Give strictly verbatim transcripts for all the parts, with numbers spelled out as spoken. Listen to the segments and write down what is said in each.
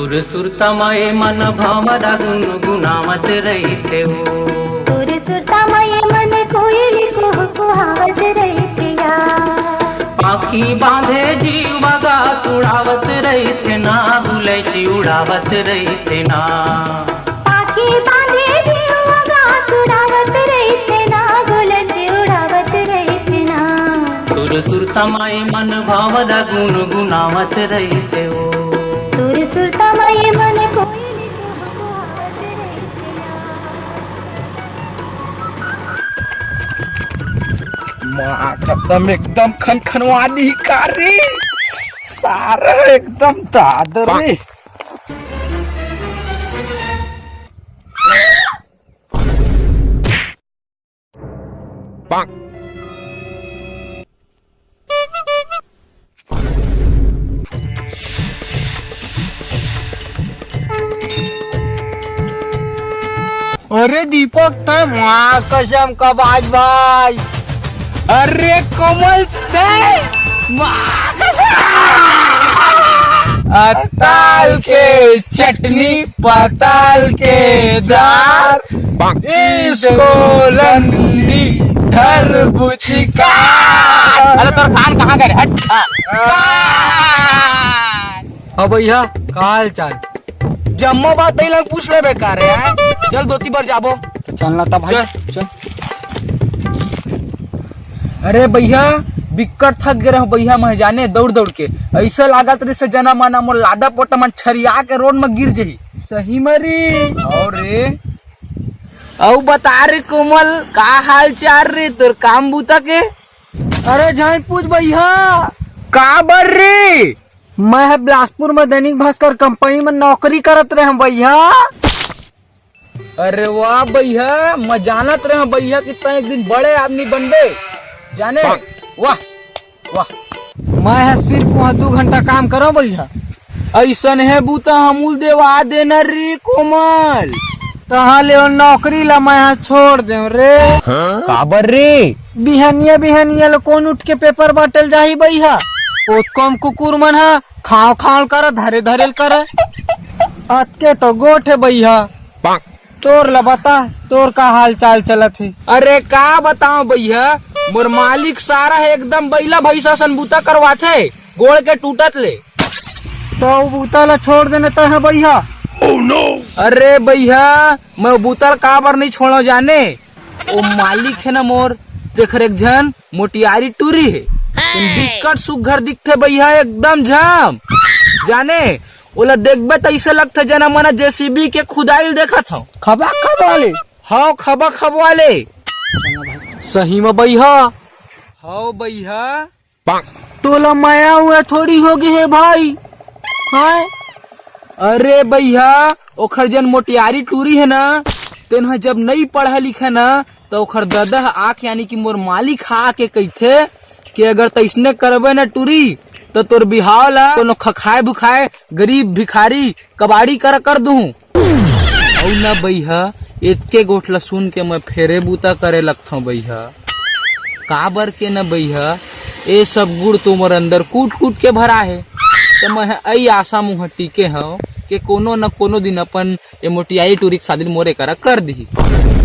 सुर सुरता म ए मन भंवरा गुनगुनावत रहिथे ओ। सुर सुरता म ए मन कोइली कुहकुहावत रहिथे या। पाखी बांधे जीव गा सुड़ावत रहिथे ना, गुलैची उड़ावत रहिथे ना। पाखी बांधे जीव गा सुड़ावत रहिथे ना, गुलैची उड़ावत रहिथे ना। सुर सुरता म ए मन भंवरा गुनगुनावत रहिथे ओ। सुर सुरता म ए मन कोइली कुहकुहावत रहिथे ना। माँ कसम, एकदम खनखनवा दी का रे, सारा एकदम दादर रे। अरे दीपक, तैं माँ कसम का बाज भाई। अरे कोमल, तैं माँ कसम। अताल के चटनी, पताल के दार, इसको लंडी धर बुचिका। अरे तोर कान कहाँ गए? हट। हाँ। अब भैया, का हाल चाल? जम्मा बात तई लंग पूछ लेबे का रे, हैं? चल धोती बर जाबो। तो चलना था भाई। चल, चल। अरे भैया, बिक्कट थक गे रहूं भैया, मैं जाने दौड़ दौड़ के। ऐसा लागत रहिसे जना मना मोर लादा पोटा मन छरिया के रोड में गिर जही। सही म रे। और रे। अउ बता रे कोमल, का हाल चाल रे तोर काम बूता के? अरे झन पूछ भैया। का बर रे? मैं ह बिलासपुर में दैनिक भास्कर कंपनी में नौकरी करत रहे हूँ भैया। अरे वाह भैया, मैं जानत रहे हूँ भैया कि तैं एक दिन बड़े आदमी बनबे। जाने? वाह, वाह। मैं ह सिर्फ वहाँ दू घंटा काम करो भैया। ऐसन है बूता हमूल देवा देना रे कोमल। तहाँ ले ओ नौकरी ला मैं ह छोड़ देव रे। काबर रे? बिहनिया बिहनिया ले कोन उठ के पेपर बांटल जाही भैया? ओतकोम कुकुर मन ह खाव खाव कर धरे धरे ल कर। अतके तो गोठ है भैया। तोर ला बता, तोर का हाल चाल चलत हे? अरे का बताओ भैया, मोर मालिक सारा हे एकदम बैला भैंसा सन बूता करवाथे, गोड़ के टूटत ले। तो उ बूता ला छोड़ देने तय है भैया। अरे भैया, मैं बूता ला काबर नहीं छोड़ो जाने, ओ मालिक है ना मोर, तेखर एक झन मोटियारी टूरी हे। तेन बिकट सुग्घर दिखथे भैया, एकदम झम। जाने, ओला देखबे त अइसे लगथे जना मना जेसीबी के खुदाई ल देखत हव। खबा खब वाले। हव, खबा खब वाले। सही म भैया। हव भैया। तोला मया हुआ थोड़ी होगे हे भाई। हाँ? अरे भैया, ओखर जन मोटियारी टूरी हे ना, तेन ह जब नई पढ़ा लिखा ना, त ओखर ददा ह आके, यानी कि मोर मालिक ह आके कहिथे कि अगर तइसने करबे ना टूरी, त तोर बिहाव ला कोनो खखाए भुखाए गरीब भिखारी कबाड़ी करा कर दूहूं। अउ न बइहा, एतके गोठ ल सुन के मैं फेरे बूता करे लगथंव बइहा। काबर के न बइहा, ए सब गुण तो मोर अंदर कूट-कूट के भरा हे। त मैं ह अई आसा मुँह टीके हंव के कोनो न कोनो दिन अपन ए मोटियाई टूरी के शादी मोरे करा कर दिही।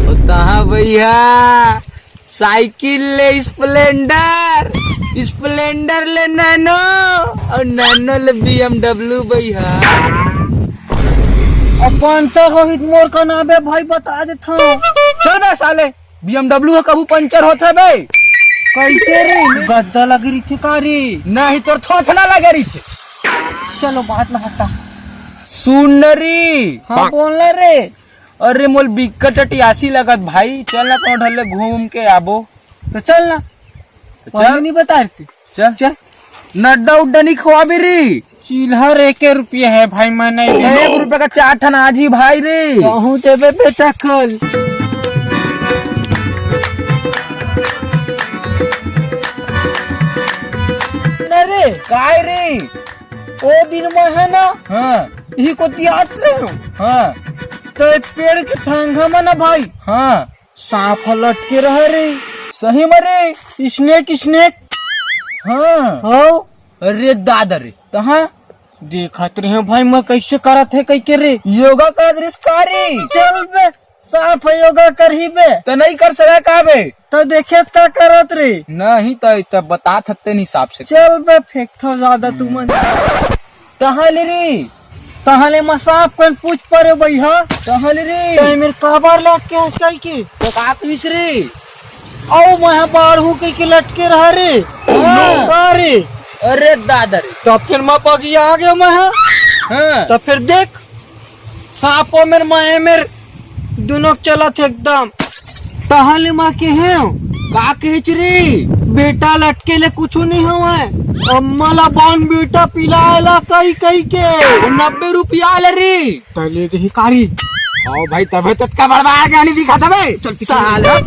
ओ तहाँ बइहा, साइकिल ले स्प्लेंडर, स्प्लेंडर ले नैनो, अउ नैनो ले बीएमडब्ल्यू बइहा। अब पंचर होही त मोर का नाम बे भाई, बता देथंव। चल बे साले, बीएमडब्ल्यू ह कभू पंचर होथे बे? कइसे रे? गद्दा लगे रहिथे का रे? नहीं, तोर थोथना लगे रहिथे। चलो, बात ला हटा। सुन न री। हाँ, बोल न रे। अरे, मोल बिकट अटियासी लगत भाई, चल ना कोनो ढल्ले घूम के आबो। तो चल ना। तो चल। पहले नहीं बता रही थी। चल। चल। नड्डा उड्डा नहीं खवाबे री। चिल्हर एके रुपया है भाई, मैं नहीं एक रुपया का चार ठन आज ही भाई रे। कहूँ देबे बेटा कल। अरे। काय रे? ओ दिन में है ना? हाँ। इही कोती आत रहे हंव। हाँ। तो एक पेड़ के थांघा में ना भाई। हाँ। सांप ह लटके रहे रे। सही में रे? Snake, snake. हाँ। हव। अरे दादा रे, तहाँ? देखत रहे भाई, मैं कैसे करत हे कहिके रे। योगा करत रहिस का रे? चल बे, साफ योगा करही बे। त नहीं कर सका का बे? त देखे त का करत रे? नहीं त, त बतात हत्ते नहीं साफ से। चल बे, फेंकथव ज्यादा तुमन। कहाँ ले रे? कहाँ ले मैं साफ कन पूछ परे भैया? कहाँ ले रे? तै मेर काबर लटके हस कहिके? त का कहिस रे? अउ मैं बाढ़ू कहिके लटके रहा रे। हाँ। का रे? अरे दादा रे। तब फिर मैं पगिया आ गया मैं। हाँ। तब फिर देख, साफो मेर माए मेर दुनों चलत हे एकदम। तहाँ ले मैं केहेंव। का केहेच रे? बेटा लटके ले कुछु नहीं होवय। अम्मा ला बॉर्नवीटा पिलाए ला कहि कहिके। नब्बे रुपया ले रे। तले देही कारी। आओ भाई, तबे ततका बड़बड़ा जानी दिखा तबे। चल पीछे। साला।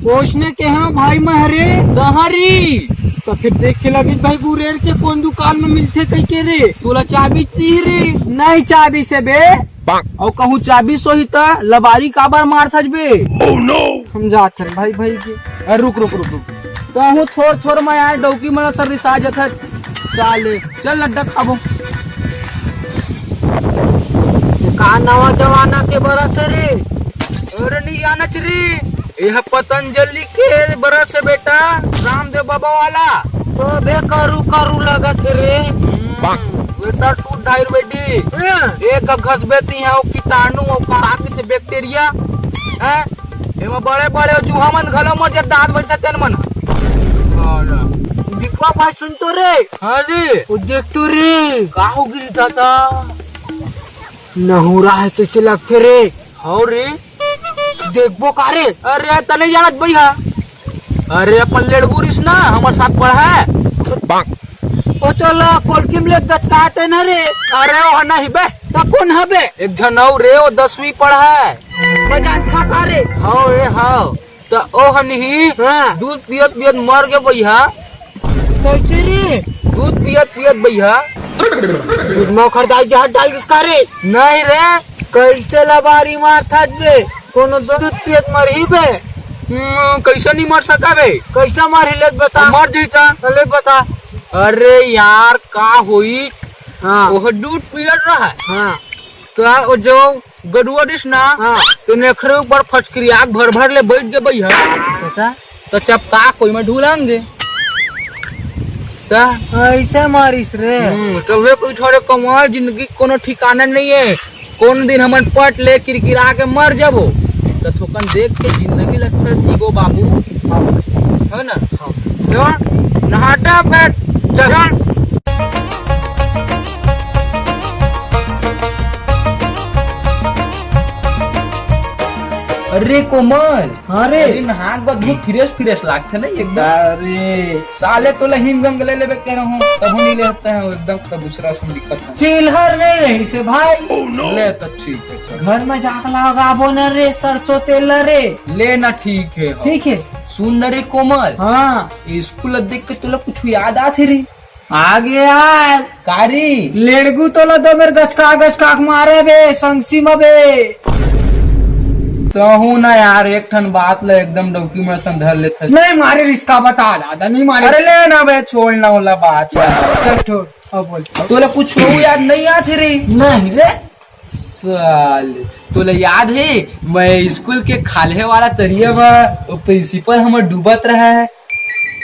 पोसने केहेंव भाई महरे। तहरी। त फिर देखे लगिस भाई गुरेर के कोन दुकान में मिलथे कहिके रे। तोला चाबी दी रे। नहीं चाबी से बे। अउ कहूँ चाबी सोही त लबारी काबर मारथस बे? हम जात हन भाई, भाई जी। अरे रुक, रुक, रुक, रुक। तहूँ थोर, थोर में यार डौकी मन सब रिसा जथत। साले, चल लड्डा खाबो। ये का नवा जमाना के बरस हे रे? अरे नहीं जानच रे, ये पतंजलि के बरस हे बेटा, रामदेव बाबा वाला। तो बे करू करू लगत हे रे। बेटा सूट ढाई रुपए डी। हाँ। एक घस बेती है वो कीटाणु, वो का के बैक्टीरिया है। एमा बड़े बड़े चूहा मन घलो मर जात, दांत बड़ जात तेन मन। और दिखवा भाई सुन तो रे। हाँ रे। वो देख तो रे। का हो गिरी दादा? नहुरा है तइसे लगथे रे। हौ रे। देखबो का रे? अरे, त नइ जानत भैया। अरे, अपन लेड़गुरिस ना, हमर साथ पढ़ा है। ओ चलो, कोलकिम ले दचकाते न रे। अरे, ओ नहीं बे। त कोन हबे? एक झन अउ रे, वो दसवीं पढ़ा है। मैं जानथा का रे? हौ रे, हौ। त ओ हनी हाँ। दूध पियत पियत मर गे भैया। कइसे रे? दूध पियत पियत भैया। दूध में ओखर दाई जहर डाल दिस का रे? नहीं रे। कइसे लबारी मारथस बे? कोनो दूध पियत मरही बे? हम्म, कइसे नहीं मर सका बे? कइसे मरही ले बता। मर जइता। ले बता। अरे यार, का होई? हाँ। ओह दूध पियत रहा। हाँ। त ओ जो गरुआ रिस ना, हाँ। त नेखरे ऊपर फचकरिया के भर भर ले बइठ गे भैया। त का? त चपका कोई में ढुलांगे। त? अइसे मारिस रे। हम्म, तभे कोई थोड़े कमाल जिंदगी के कोनो ठिकाना नहीं है। कोन दिन हमन पट ले किरकिरा के मर जाबो। त थोकन देख के जिंदगी ल अच्छा जीबो बाबू। है ना? हाँ। चल, नहाटा बैठ, चल। अरे कोमल, हाँ रे। अरे नहा के बाद बहुत फ्रेश फ्रेश लागथे ना एकदम। अरे। साले तोला हिम गंग ले लेबे के रहूं, तभो नहीं लेते हैं, वो एकदम तबुसरा से दिक्कत है। चिल्हर नहीं रही से भाई। ले तो ठीक है, चल। घर में जाके लगाबो न रे सरसों तेल रे। ले ना, ठीक है, हाँ। ठीक है। सुन न रे कोमल। हाँ। ये स्कूल देख के तोला कुछ याद आथे रे? आ गया। कारी। लेड़गू तोला दो मेर गचका गचका के मारे बे, संगसी म बे। तहू ना यार, एक ठन बात ल एकदम डौकी में संधर लेथस। नहीं मारे रिस्का बता दादा, नहीं मारे। अरे ले ना बे, छोड़ ना ओला बात। चल छोड़, अब बोल। तोला कुछ हो याद नहीं आथे रे? नहीं रे। साले, तोला याद हे, मैं स्कूल के खाल्हे वाला तरिया म वो प्रिंसिपल हमर डूबत रहा है,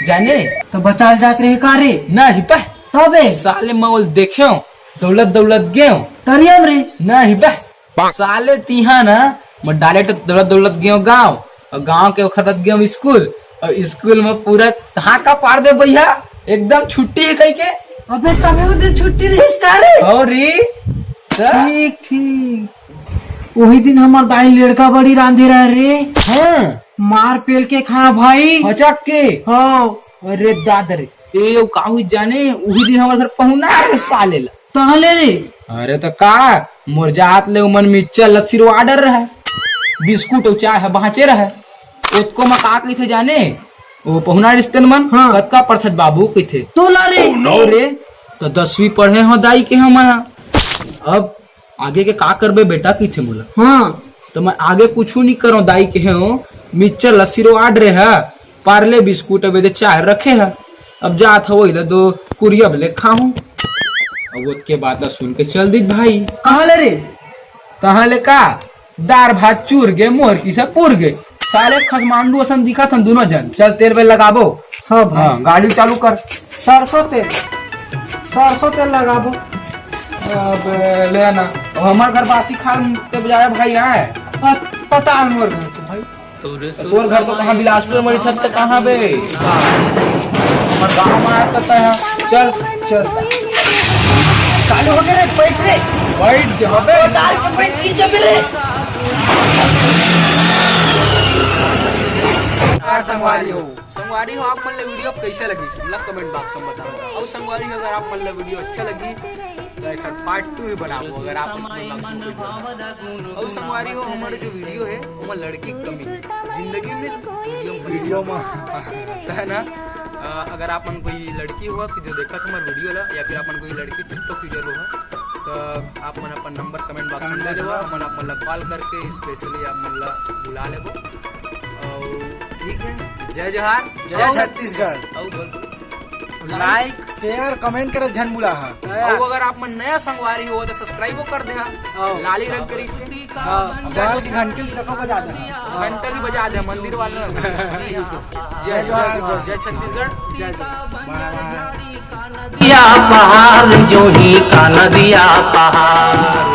जाने? तो बचाल जात रहे का रे? नहीं पा। तबे? साले, मैं वो देखे हूँ, दौलत दौलत गए हूँ। तरिया में रे? नहीं पा। साले, तिहा ना, मैं डाले तो दौलत दौलत गए हूँ गाँव, और गाँव के वक्त गए हूँ स्कूल, और स्कूल में पूरा हाका पार दे भैया, एकदम छुट्टी है कह के। अबे, तबे वो दिन छुट्टी रहिस का रे? और रे, त? ठीक, ठीक। वही दिन हमार दाई लड़का बड़ी रांधे रहा रे। हाँ। मार पेल के खा भाई। हचक के? हाँ। अरे दादा रे, ए, वो का हुई जाने, वही दिन हमारे घर पहुना रे साले ला। तहले रे? अरे तो का, मोर जात ले उमन मिक्सचर लस्सी रो ऑर्डर रहा, बिस्कुट और चाय है बाँचे रहा। ओतको में का कहिथे जाने, वो पहुना रिश्तेन मन, हाँ। कतका पढ़थस बाबू कहिथे। तोला रे। अरे, तो दसवीं पढ़े हो दाई के हम यहाँ। अब आगे के का करबे बेटा कहिथे मोला। हाँ। तो मैं आगे कुछू नहीं करो दाई के हो, मिक्सचर लस्सी रो ऑर्डर है, पार्ले बिस्कुट अबे दे चाय रखे है। अब जात हो वही ला दो कुरिया बले खाहूँ। अब ओतके बात ला सुन के चल दिस भाई। कहाँ ले रे? कहाँ ले का? दार भात चूर गे, मोर किसे पुर गे। साले खसमांडू असन दिखत हन दुनों झन। चल तेल वेल लगाबो। हाँ भाई। हाँ, गाड़ी चालू कर। सरसों तेल, सरसों तेल लगाबो। अब ले ना, अब हमर घर बासी खाल के बजाय भाई आए। हाँ, पता है मोर घर के भाई। तोर घर तो कहाँ बिलासपुर में, छत तो कहाँ बे? हमर गाँव में आया करता है। चल, चल। चालू हो गया रे, बैठ रे। बैठ के हो बे। डाल के बैठ, गिर जाबे रे। यार संगवारी हो, संगवारी हो, आप मन ले वीडियो कैसे लगी, सब ला कमेंट बॉक्स में बताओ। और संगवारी हो, अगर आप मन ले वीडियो अच्छा लगी, तो एकर पार्ट टू ही बनाबो, अगर आप मन कमेंट बॉक्स में कोई बोलता। और संगवारी हो, हमारे जो वीडियो है, ओमा लड़की की कमी है। जिंदगी में वीडियो में, वीडियो में। तो है ना, अ, अगर आप मन कोई लड़की हो कि जो देखत हमारे वीडियो ला, या फिर आप मन कोई लड़की TikTok यूजर हो, तो आप मन अपन नंबर कमेंट बॉक्स में दे देवा, हमन आप मन ला कॉल करके स्पेशली आप मन ला बुला लेबो। और ठीक है, जय जोहार, जय छत्तीसगढ़। और बोल। लाइक, शेयर, कमेंट करे झन भुला हा। और अगर आप मन नया संगवारी हो तो सब्सक्राइबो कर दे हा। हाँ। लाली रंग करी थे। हाँ, बगल की घंटी तको बजा दे। घंटा भी बजा दे मंदिर वाले। जय जोहार, जय छत्तीसगढ़। जय जोहार। बाय बाय। या पहाड़ जो ही का नदिया पहाड़।